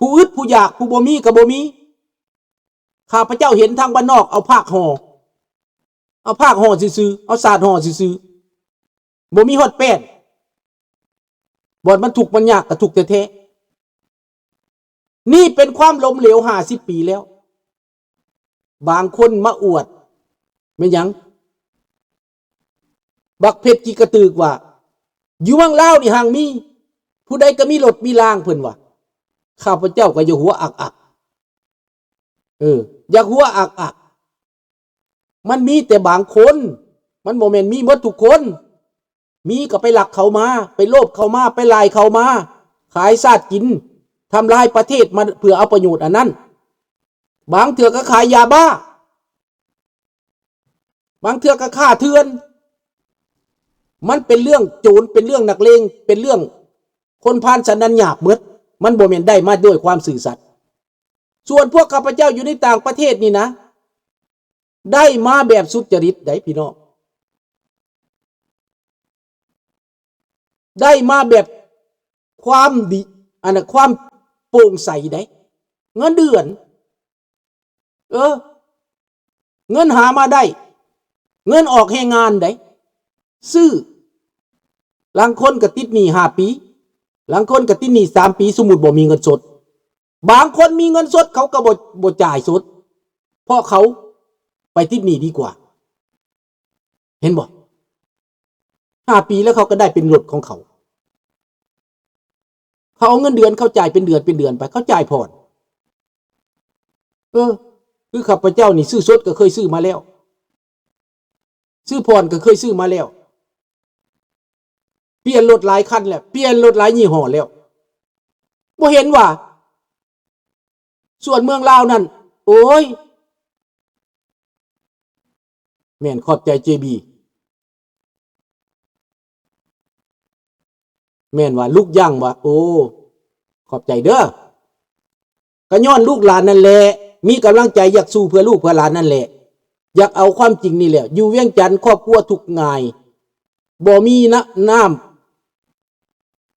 ຜູ້ອຶດຜູ້ຢາກ ຜູ້ບໍ່ມີກໍບໍ່ມີ. ຂ້າພະເຈົ້າເຫັນທາງບ້ານນອກເອົາພາກຫໍ່ ເອົາພາກຫໍ່ຊື່ໆ ເອົາສາດຫໍ່ຊື່ໆ ບໍ່ມີຮອດແປ້ນ. ບ່ອນມັນທຸກມັນຍາກກໍທຸກແທ້ໆ. ນີ້ເປັນຄວາມລົ້ມເຫຼວຫ້າສິບປີແລ້ວ. ບາງຄົນມາອວດ ແມ່ນຫຍັງ? ບັກເພັດຂີ້ກະຕຶກວ່າ ຢູ່ເມືອງລາວນີ້ຮັ່ງມີ ຜູ້ໃດກໍມີລົດມີລາງ ເພິ່ນວ່າ. ຂ້າພະເຈົ້າກໍຢາກຫົວອັກໆ ເອີ ຢາກຫົວອັກໆ. ມັນມີແຕ່ບາງຄົນ ມັນບໍ່ແມ່ນມີໝົດທຸກຄົນ. ມີກໍໄປລັກເຂົາມາ ໄປໂລບເຂົາມາ ໄປລາຍເຂົາມາ ຂາຍຊາດກິນ ທຳລາຍປະເທດມາເພື່ອເອົາປະໂຫຍດອັນນັ້ນ. ບາງເທື່ອກໍຂາຍຢາບ້າ ບາງເທື່ອກໍຄ້າເຖື່ອນ. ມັນເປັນເລື່ອງໂຈນ ເປັນເລື່ອງນັກເລງ ເປັນເລື່ອງຄົນພານສັນດານຫຍາບໝົດ. ມັນບໍ່ແມ່ນໄດ້ມາດ້ວຍຄວາມຊື່ສັດ. ສ່ວນພວກຂ້າພະເຈົ້າຢູ່ໃນຕ່າງປະເທດນີ້ນະ ໄດ້ມາແບບສຸດຈະລິດໃດ໋ພີ່ນ້ອງ ໄດ້ມາແບບຄວາມດີ ອັນນະ ຄວາມໂປ່ງໃສໃດ໋. ເງິນເດືອນ ເອີ ເງິນຫາມາໄດ້ ເງິນອອກແຮງງານໃດ໋ ຊື້. ລາງຄົນກໍຕິດໜີ້ຫ້າປີ ລາງຄົນກໍຕິດໜີ້ສາມປີ ສົມມຸດບໍ່ມີເງິນສົດ. ບາງຄົນມີເງິນສົດ ເຂົາກໍບໍ່ ບໍ່ຈ່າຍສົດ ເພາະເຂົາໄປຕິດໜີ້ດີກວ່າ. ເຫັນບໍ່? ຫ້າປີແລ້ວເຂົາກໍໄດ້ເປັນລົດຂອງເຂົາ. ເຂົາເອົາເງິນເດືອນ ເຂົາຈ່າຍເປັນເດືອນ ເປັນເດືອນໄປ ເຂົາຈ່າຍຜ່ອນ. ເອີ ຄືຂ້າພະເຈົ້ານີ້ ຊື້ສົດກໍເຄີຍຊື້ມາແລ້ວ ຊື້ຜ່ອນກໍເຄີຍຊື້ມາແລ້ວ. ປ່ຽນລົດຫຼາຍຄັນແລ້ວ ປ່ຽນລົດຫຼາຍຍີ່ຫໍ້ແລ້ວ. ບໍ່ເຫັນວ່າ ສ່ວນເມືອງລາວນັ້ນ ໂອ້ຍ ແມ່ນ ຂອບໃຈເຈບີ ແມ່ນວ່າ ລຸກຍັງວ່າ ໂອ້ ຂອບໃຈເດີ. ກໍຍ້ອນລູກຫຼານນັ້ນແຫຼະ ມີກຳລັງໃຈຢາກສູ້ເພື່ອລູກເພື່ອຫຼານນັ້ນແຫຼະ ຢາກເອົາຄວາມຈິງນີ້ແຫຼະ. ຢູ່ວຽງຈັນຄອບຄົວທຸກງ່າຍ ບໍ່ມີນະ ນ້ຳ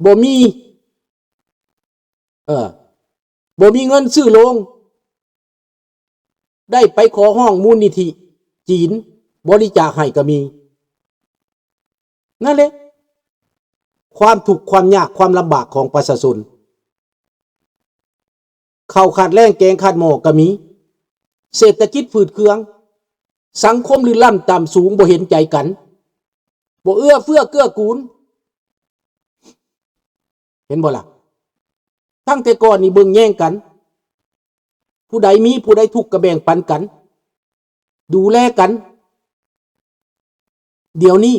ບໍ່ມີ ເອີ ບໍ່ມີເງິນຊື້ໂລງ ໄດ້ໄປຂໍຮ້ອງມູນນິທິຈີນບໍລິຈາກໃຫ້ກໍມີ. ນັ້ນແຫຼະ ຄວາມທຸກຄວາມຍາກຄວາມລຳບາກຂອງປະຊາຊົນ. ເຂົ້າຂາດແລ້ງແກງຂາດໝໍ້ກໍມີ. ເສດຖະກິດຝືດເຄືອງ ສັງຄົມລື່ນລ້ຳຕ່ຳສູງ ບໍ່ເຫັນໃຈກັນ ບໍ່ເອື້ອເຟື້ອເກື້ອກູນ. ເຫັນບໍ່ລະ? ຕັ້ງແຕ່ກ່ອນນີ້ເບິ່ງແຍງກັນ ຜູ້ໃດມີຜູ້ໃດທຸກກໍແບ່ງປັນກັນ ດູແລກັນ. ດຽວນີ້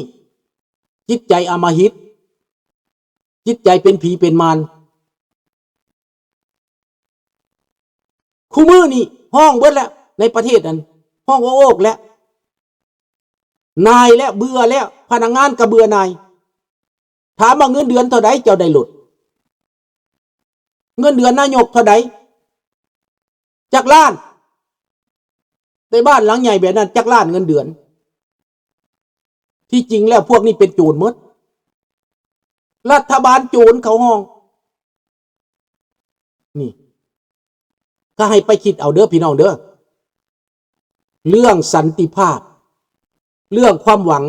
ຈິດໃຈອຳມະຫິດ ຈິດໃຈເປັນຜີເປັນມານ. ຄູ່ມື້ນີ້ຮ້ອງເບິດແລ້ວ ໃນປະເທດນັ້ນ ຮ້ອງໂອກໆແລ້ວ ໜ່າຍແລ້ວ ເບື່ອແລ້ວ ພະນັກງານກໍເບື່ອໜ່າຍ. ຖາມວ່າເງິນເດືອນເທົ່າໃດເຈົ້າໄດ້ລົດ? ເງິນເດືອນນາຍົກເທົ່າໃດ? ຈັກລ້ານ? ໃນບ້ານຫຼັງໃຫຍ່ແບບນັ້ນຈັກລ້ານເງິນເດືອນ? ທີ່ຈິງແລ້ວພວກນີ້ເປັນໂຈນໝົດ. ລັດຖະບານໂຈນເຂົາຮ້ອງ. ນີ້ ກໍໃຫ້ໄປຄິດເອົາເດີພີ່ນ້ອງເດີ ເລື່ອງສັນຕິພາບ ເລື່ອງຄວາມຫວັງ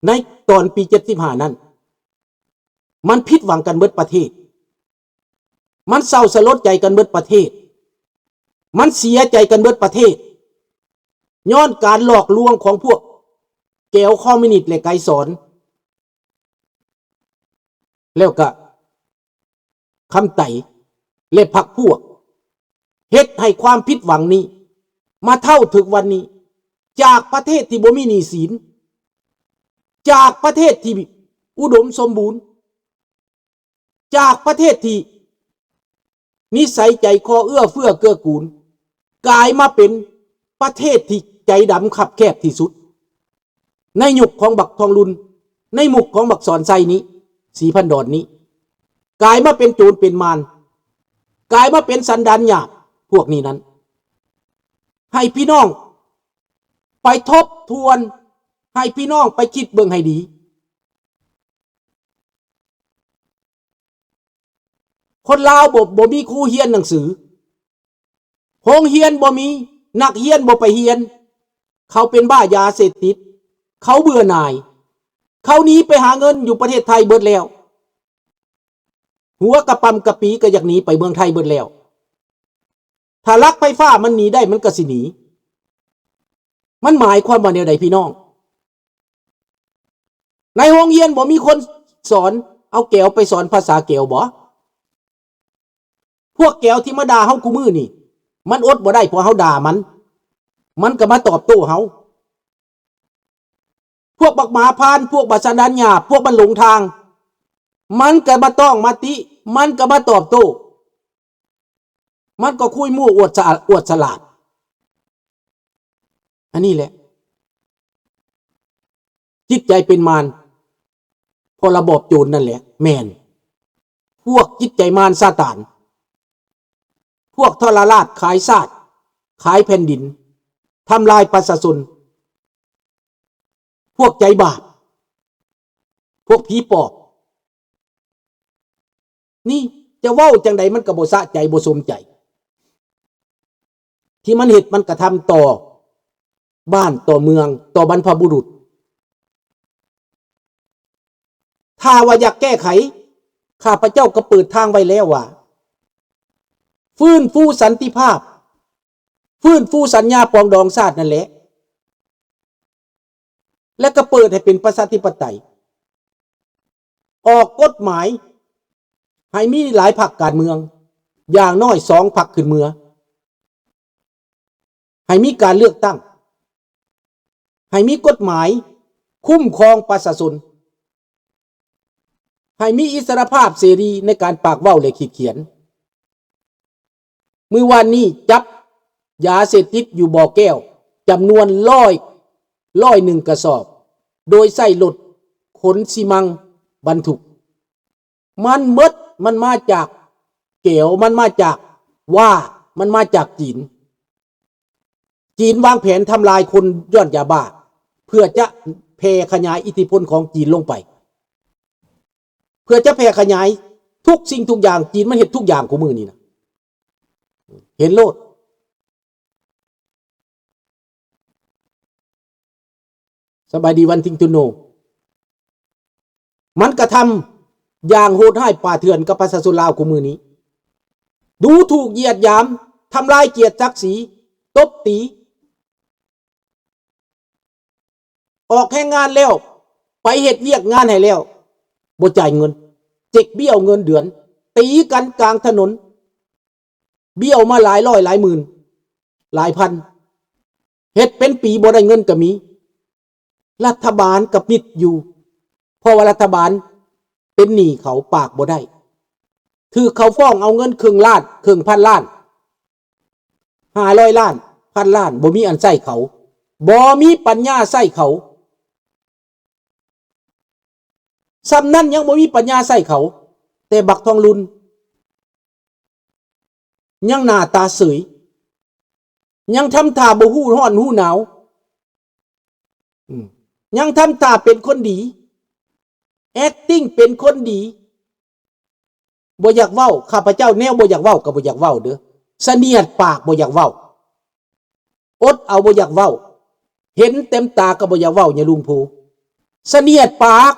ໃນຕອນປີເຈັດສິບຫ້ານັ້ນ ມັນຜິດຫວັງກັນເບິດປະເທດ ມັນເສົ້າສະຫຼົດໃຈກັນເບິດປະເທດ ມັນເສຍໃຈກັນເບິດປະເທດ ຍ້ອນການຫຼອກລວງຂອງພວກແກວຄອມມິວນິດ ແລະ ໄກສອນ ແລ້ວກະຄຳໄຕ ແລະ ພັກພວກ ເຮັດໃຫ້ຄວາມຜິດຫວັງນີ້ມາເທົ່າເຖິງວັນນີ້ ຈາກປະເທດທີ່ບໍ່ມີໜີ້ສິນ ຈາກປະເທດທີ່ອຸດົມສົມບູນ ຈາກປະເທດທີ່ນິໄສໃຈຄໍເອື້ອເຟື້ອເກື້ອກູນ ກາຍມາເປັນປະເທດທີ່ໃຈດຳຄັບແຄບທີ່ສຸດ ໃນຍຸກຂອງບັກທອງລຸນ ໃນຍຸກຂອງບັກສອນໄຊນີ້ ສີພັນດອນນີ້ ກາຍມາເປັນໂຈນເປັນມານ ກາຍມາເປັນສັນດານຫຍາບພວກນີ້ນັ້ນ. ໃຫ້ພີ່ນ້ອງໄປທົບທວນ ໃຫ້ພີ່ນ້ອງໄປຄິດເບິ່ງໃຫ້ດີ. ຄົນລາວບໍ່ ບໍ່ມີຄູຮຽນໜັງສື, ໂຮງຮຽນບໍ່ມີ, ນັກຮຽນບໍ່ໄປຮຽນ, ເຂົາເປັນບ້າຢາເສບຕິດ, ເຂົາເບື່ອໜ່າຍ, ເຂົາໜີໄປຫາເງິນຢູ່ປະເທດໄທເບິດແລ້ວ, ຫົວກະປຳກະປີກໍຢາກໜີໄປເມືອງໄທເບິດແລ້ວ. ຖ້າລັກໄຟຟ້າມັນໜີໄດ້ ມັນກໍຊິໜີ. ມັນໝາຍຄວາມວ່າແນວໃດພີ່ນ້ອງ? ໃນໂຮງຮຽນບໍ່ມີຄົນສອນ, ເອົາແກວໄປສອນພາສາແກວບໍ? ພວກແກວທີ່ມາດ່າເຮົາຄູ່ມື້ນີ້ ມັນອົດບໍ່ໄດ້ ເພາະເຮົາດ່າມັນ, ມັນກໍມາຕອບໂຕ້ເຮົາ. ພວກບັກໝາພານ, ພວກບັກສັນດານຫຍາບ, ພວກມັນຫຼົງທາງ, ມັນກໍມາຕ້ອງມາຕິ, ມັນກໍມາຕອບໂຕ້, ມັນກໍຄຸຍໝູ່ອວດສະ ອວດສະຫຼາດ. ອັນນີ້ແຫຼະ ຈິດໃຈເປັນມານ ເພາະລະບອບໂຈນນັ້ນແຫຼະ ແມ່ນ ພວກຈິດໃຈມານຊາຕານ, ພວກທໍລະລາດຂາຍຊາດ ຂາຍແຜ່ນດິນ, ທຳລາຍປະຊາຊົນ, ພວກໃຈບາບ, ພວກຜີປອບ. ນີ້ຈະເວົ້າຈັ່ງໃດມັນກໍບໍ່ສະໃຈ ບໍ່ສົມໃຈ. ທີ່ມັນເຮັດມັນກະທຳຕໍ່ບ້ານຕໍ່ເມືອງ ຕໍ່ບັນພະບຸລຸດ. ຖ້າວ່າຢາກແກ້ໄຂ, ຂ້າພະເຈົ້າກໍເປີດທາງໄວ້ແລ້ວວ່າ ຟື້ນຟູສັນຕິພາບ, ຟື້ນຟູສັນຍາປອງດອງຊາດນັ້ນແຫຼະ. ແລະ ກໍເປີດໃຫ້ເປັນປະຊາທິປະໄຕ, ອອກກົດໝາຍໃຫ້ມີຫຼາຍພັກການເມືອງ, ຢ່າງໜ້ອຍສອງພັກຂຶ້ນເມືອ, ໃຫ້ມີການເລືອກຕັ້ງ, ໃຫ້ມີກົດໝາຍຄຸ້ມຄອງປະຊາຊົນ, ໃຫ້ມີອິດສະຫຼະພາບເສລີໃນການປາກເວົ້າ ແລະ ຂີດຂຽນ. ມື້ວານນີ້ຈັບຢາເສບຕິດຢູ່ບໍ່ແກ້ວຈຳນວນຮ້ອຍ ຮ້ອຍໜຶ່ງກະສອບ ໂດຍໃຊ້ລົດຂົນຊີມັງບັນທຸກ. ມັນໝົດ ມັນມາຈາກແກ້ວ, ມັນມາຈາກຫວ້າ, ມັນມາຈາກຈີນ. ຈີນວາງແຜນທຳລາຍຄົນຍ້ອນຢາບ້າ ເພື່ອຈະແຜ່ຂະຫຍາຍອິດທິພົນຂອງຈີນລົງໄປ. ເພື່ອຈະແຜ່ຂະຫຍາຍທຸກສິ່ງທຸກຢ່າງ, ຈີນມັນເຮັດທຸກຢ່າງຄູ່ມື້ນີ້ນະ ເຫັນໂລດ. ສະບາຍດີວັນທິງທູໂນ. ມັນກະທຳຢ່າງໂຫດຮ້າຍປ່າເຖື່ອນກັບປະຊາຊົນລາວຄູ່ມື້ນີ້, ດູຖູກຢຽດຫຍາມ, ທຳລາຍກຽດສັກສີ, ຕົບຕີ. ອອກແຮງງານແລ້ວ ໄປເຮັດວຽກງານໃຫ້ແລ້ວ ບໍ່ຈ່າຍເງິນ, ເຈັກບ້ຽວເງິນເດືອນ, ຕີກັນກາງຖະໜົນ, ບ້ຽວມາຫຼາຍຮ້ອຍຫຼາຍໝື່ນຫຼາຍພັນ, ເຮັດເປັນປີບໍ່ໄດ້ເງິນກໍມີ. ລັດຖະບານກໍປິດຢູ່ ເພາະວ່າລັດຖະບານເປັນໜີ້ເຂົາ ປາກບໍ່ໄດ້, ຖືກເຂົາຟ້ອງເອົາເງິນເຄິ່ງລ້ານ ເຄິ່ງພັນລ້ານ ຫ້າຮ້ອຍລ້ານ ພັນລ້ານ ບໍ່ມີອັນໃຊ້ເຂົາ, ບໍ່ມີປັນຍາໃຊ້ເຂົາ. ສ່ຳນັ້ນຍັງບໍ່ມີປັນຍາໃຊ້ເຂົາ, ແຕ່ບັກທອງລຸນຍັງໜ້າຕາເສີຍ, ຍັງທຳທ່າບໍ່ຮູ້ຮ້ອນຮູ້ໜາວ, ອືມ ຍັງທຳທ່າເປັນຄົນດີ, ແອັກຕິງເປັນຄົນດີ. ບໍ່ຢາກເວົ້າ, ຂ້າພະເຈົ້າແນວບໍ່ຢາກເວົ້າກໍບໍ່ຢາກເວົ້າເດີ້, ສະໜຽດປາກບໍ່ຢາກເວົ້າ, ອົດເອົາບໍ່ຢາກເວົ້າ, ເຫັນເຕັມຕາກໍບໍ່ຢາກເວົ້າ, ຍາລຸງພູ, ສະໜຽດປາກ.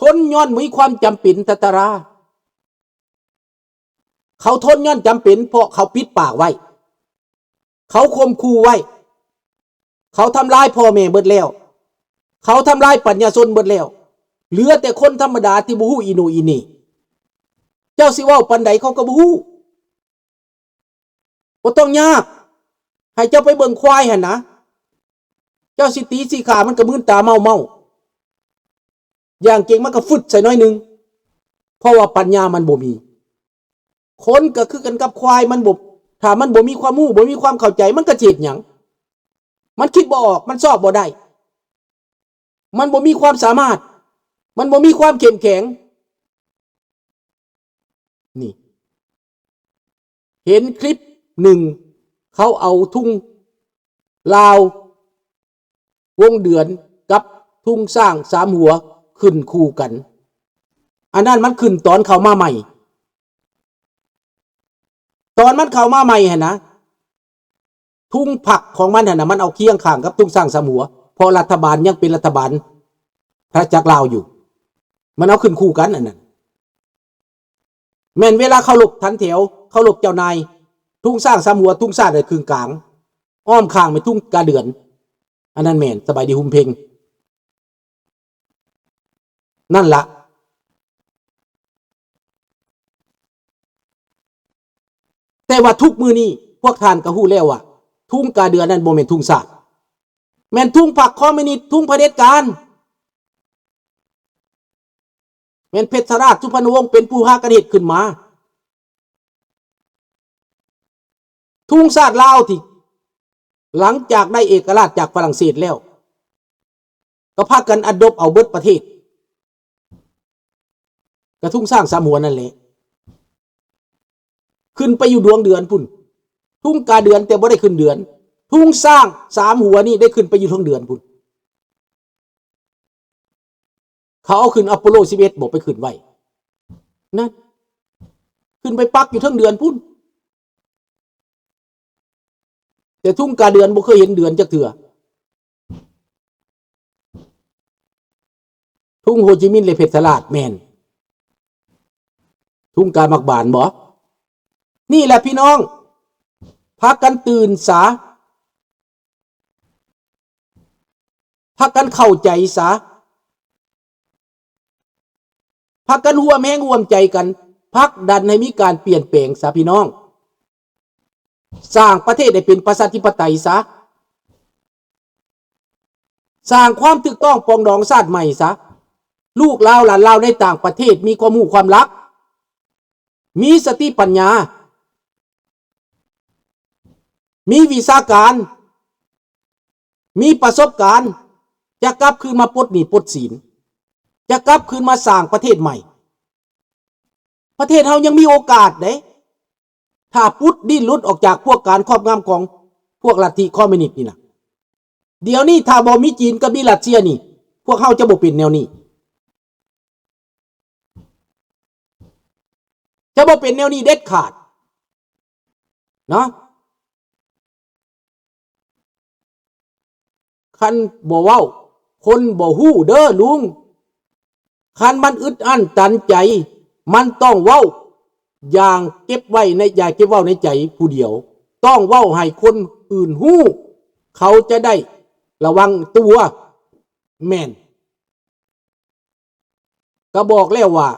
ທົນຍ້ອນມີຄວາມຈຳເປັນ ຕະຕະລາ. ເຂົາທົນຍ້ອນຈຳເປັນ ເພາະເຂົາປິດປາກໄວ້, ເຂົາຂົ່ມຂູ່ໄວ້, ເຂົາທຳລາຍພໍ່ແມ່ເບິດແລ້ວ, ເຂົາທຳລາຍປັນຍາຊົນເບິດແລ້ວ, ເຫຼືອແຕ່ຄົນທຳມະດາທີ່ບໍ່ຮູ້ອີໂໜອີເໜ. ເຈົ້າຊິເວົ້າປານໃດເຂົາກໍບໍ່ຮູ້. ບໍ່ຕ້ອງຍາກ, ໃຫ້ເຈົ້າໄປເບິ່ງຄວາຍຫັ້ນນະ, ເຈົ້າຊິຕີຊິຂ້າມັນກໍມືນຕາເມົາໆ, ຢ່າງເກັ່ງມັນກໍຟຶດໃສ່ໜ້ອຍໜຶ່ງ, ເພາະວ່າປັນຍາມັນບໍ່ມີ. ຄົນກໍຄືກັນກັບຄວາຍ, ມັນບໍ່ ຖ້າມັນບໍ່ມີຄວາມຮູ້, ບໍ່ມີຄວາມເຂົ້າໃຈ, ມັນກໍຊິເຮັດຫຍັງ? ມັນຄິດບໍ່ອອກ, ມັນຊອກບໍ່ໄດ້. ມັນບໍ່ມີຄວາມສາມາດ, ມັນບໍ່ມີຄວາມເຂັ້ມແຂງ. ນີ້ ເຫັນຄລິບໜຶ່ງ ເຂົາເອົາທຸງລາວ ວົງເດືອນ ທຸງຊ້າງສາມຫົວຂຶ້ນຄູ່ກັນ. ອັນນັ້ນມັນຂຶ້ນຕອນເຂົ້າມາໃໝ່. ຕອນມັນເຂົ້າມາໃໝ່ຫັ້ນນະ ທຸງພັກຂອງມັນຫັ້ນນະ ມັນເອົາຄຽງຂ້າງກັບທຸງຊ້າງສາມຫົວ ເພາະລັດຖະບານຍັງເປັນລັດຖະບານພະຈັກລາວຢູ່. ມັນເອົາຂຶ້ນຄູ່ກັນອັນນັ້ນ. ແມ່ນເວລາເຄົາລົບຖັນແຖວ ເຄົາລົບເຈົ້ານາຍ, ທຸງຊ້າງສາມຫົວ ທຸງຊາດໄວ້ຄຶ່ງກາງ, ອ້ອມຂ້າງແມ່ນທຸງກາເດືອນ. ອັນນັ້ນແມ່ນ. ສະບາຍດີ ຮຸມເພັງ. ນັ້ນລະ. ແຕ່ວ່າທຸກມື້ນີ້ພວກທ່ານກໍຮູ້ແລ້ວວ່າ ທຸງກາເດືອນນັ້ນບໍ່ແມ່ນທຸງຊາດ, ແມ່ນທຸງພັກຄອມມິວນິດ, ທຸງຜະເດັດການ, ແມ່ນເພັດຊະລາດ ສຸພັນນະວົງ ເປັນຜູ້ພາກັນເຮັດຂຶ້ນມາ. ທຸງຊາດລາວທີ່ຫຼັງຈາກໄດ້ເອກະລາດຈາກຝຣັ່ງເສດແລ້ວ ກໍພາກັນອາດອບເອົາເບິດປະເທດ, ກະທຸງຊ້າງສາມຫົວນັ້ນແຫຼະ ຂຶ້ນໄປຢູ່ດວງເດືອນພຸ້ນ. ທຸງກາເດືອນແຕ່ບໍ່ໄດ້ຂຶ້ນເດືອນ, ທຸງຊ້າງສາມຫົວນີ້ໄດ້ຂຶ້ນໄປຢູ່ເທິງເດືອນພຸ້ນ. ເຂົາເອົາຂຶ້ນອາໂປໂລສິບເອັດບໍ ໄປຂຶ້ນໄວ້ນັ້ນ, ຂຶ້ນໄປປັກຢູ່ເທິງເດືອນພຸ້ນ. ແຕ່ທຸງກາເດືອນບໍ່ເຄີຍເຫັນເດືອນຈັກເທື່ອ. ທຸງໂຮຈິມິນ ແລະ ເພັດຊະລາດແມ່ນ ທຸງກາໝາກບານບໍ? ນີ້ແຫຼະພີ່ນ້ອງ, ພາກັນຕື່ນສາ, ພາກັນເຂົ້າໃຈສາ, ພາກັນຮ່ວມແຮງຮ່ວມໃຈກັນ ຜັກດັນໃຫ້ມີການປ່ຽນແປງສາພີ່ນ້ອງ. ສ້າງປະເທດໃຫ້ເປັນປະຊາທິປະໄຕຊະ, ສ້າງຄວາມຖືກຕ້ອງປອງດອງຊາດໃໝ່ຊະ. ລູກລາວຫຼານລາວໃນຕ່າງປະເທດມີຄວາມຮູ້ຄວາມລັກ, ມີສະຕິປັນຍາ, ມີວິຊາການ, ມີປະສົບການ, ຈະກັບຄືນມາປົດໜີ້ປົດສິນ, ຈະກັບຄືນມາສ້າງປະເທດໃໝ່. ປະເທດເຮົາຍັງມີໂອກາດເດ້ ຖ້າປຸດດີ້ນຫຼຸດອອກຈາກພວກການຄອບງຳຂອງພວກລັດທິຄອມມິວນິດນີ້ນະ. ດຽວນີ້ຖ້າບໍ່ມີຈີນກັບມີຣັດເຊຍນີ້ ພວກເຮົາຈະບໍ່ເປັນແນວນີ້, ຈະບໍ່ເປັນແນວນີ້ເດັດຂາດເນາະ. ຄັນບໍ່ເວົ້າ ຄົນບໍ່ຮູ້ເດີລຸງ. ຄັນມັນອຶດອັ້ນຕັນໃຈ ມັນຕ້ອງເວົ້າຢ່າງເກັບໄວ້ໃນ ຢ່າເກັບເວົ້າໃນໃຈຜູ້ດຽວ, ຕ້ອງເວົ້າໃຫ້ຄົນອື່ນຮູ້ ເຂົາຈະໄດ້ລະວັງຕົວ. ແມ່ນ. ກໍບອກແລ້ວວ່າ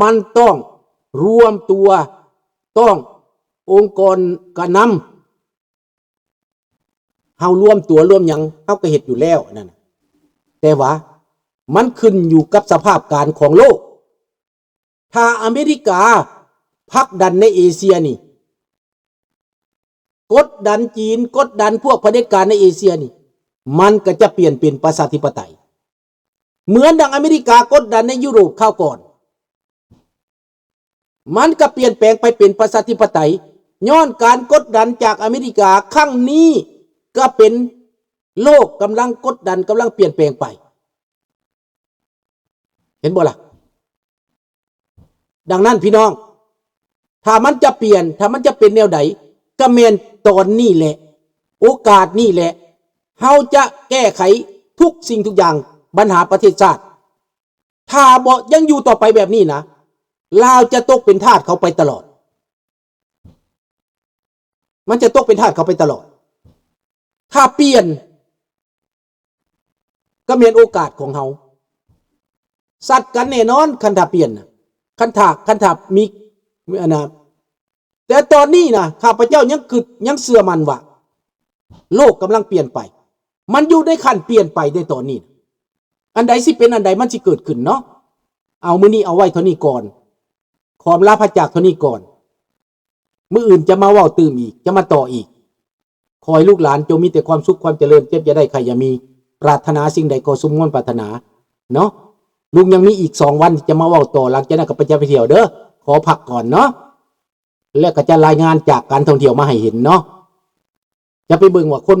ມັນຕ້ອງລວມຕົວ, ຕ້ອງອົງກອນການນຳ. ເຮົາລວມຕົວລວມຫຍັງ ເຮົາກໍເຮັດຢູ່ແລ້ວອັນນັ້ນ, ແຕ່ວ່າມັນຂຶ້ນຢູ່ກັບສະພາບການຂອງໂລກ. ຖ້າອາເມລິກາຜັກດັນໃນເອເຊຍນີ້, ກົດດັນຈີນ, ກົດດັນພວກຜະເດັດການໃນເອເຊຍນີ້, ມັນກໍຈະປ່ຽນເປັນປະຊາທິປະໄຕ ເໝືອນດັ່ງອາເມລິກາກົດດັນໃນຢູໂຣບຄາວກ່ອນ. ມັນກໍປ່ຽນແປງໄປເປັນປະຊາທິປະໄຕ ຍ້ອນການກົດດັນຈາກອາເມລິກາຄັ້ງນີ້ ກໍເປັນໂລກກຳລັງກົດດັນ, ກຳລັງປ່ຽນແປງໄປ. ເຫັນບໍ່ລະ? ດັ່ງນັ້ນພີ່ນ້ອງ, ຖ້າມັນຈະປ່ຽນ, ຖ້າມັນຈະເປັນແນວໃດ, ກໍແມ່ນຕອນນີ້ແຫຼະ, ໂອກາດນີ້ແຫຼະ, ເຮົາຈະແກ້ໄຂທຸກສິ່ງທຸກຢ່າງ, ບັນຫາປະເທດຊາດ. ຖ້າບໍ່ ຍັງຢູ່ຕໍ່ໄປແບບນີ້ນະ, ລາວຈະຕົກເປັນທາດເຂົາໄປຕະຫຼອດ. ມັນຈະຕົກເປັນທາດເຂົາໄປຕະຫຼອດ. ຖ້າປ່ຽນ ກໍແມ່ນໂອກາດຂອງເຮົາ. ຊັດກັນແນ່ນອນ ຄັນຖ້າປ່ຽນນະ, ຄັນຖ້າ, ຄັນຖ້າມີ ອັນນະ. ແຕ່ຕອນນີ້ນະ, ຂ້າພະເຈົ້າຍັງຄິດ, ຍັງເຊື່ອໝັ້ນວ່າ ໂລກກຳລັງປ່ຽນໄປ. ມັນຢູ່ໃນຂັ້ນປ່ຽນໄປໃນຕອນນີ້. ອັນໃດຊິເປັນອັນໃດ ມັນຊິເກີດຂຶ້ນເນາະ. ເອົາ ມື້ນີ້ເອົາໄວ້ເທົ່ານີ້ກ່ອນ. ຂໍອຳລາພາກຈາກເທົ່ານີ້ກ່ອນ. ມື້ອື່ນຈະມາເວົ້າຕື່ມອີກ, ຈະມາຕໍ່ອີກ. ຂໍໃຫ້ລູກຫຼານຈົ່ງມີແຕ່ຄວາມສຸກຄວາມຈະເລີນ, ເຈັບຢ່າໄດ້, ໄຂ້ຢ່າມີ, ປາດຖະໜາສິ່ງໃດກໍສົມຄວາມປາດຖະໜາເນາະ. ລຸງຍັງມີອີກສອງວັນທີ່ຈະມາເວົ້າຕໍ່, ຫຼັງຈາກນັ້ນກໍໄປຈະໄປທ່ຽວເດີ. ຂໍພັກກ່ອນເນາະ, ແລ້ວກໍຈະລາຍງານຈາກການທ່ອງທ່ຽວມາໃຫ້ເຫັນເນາະ. ຈະໄປເບິ່ງວ່າຄົນ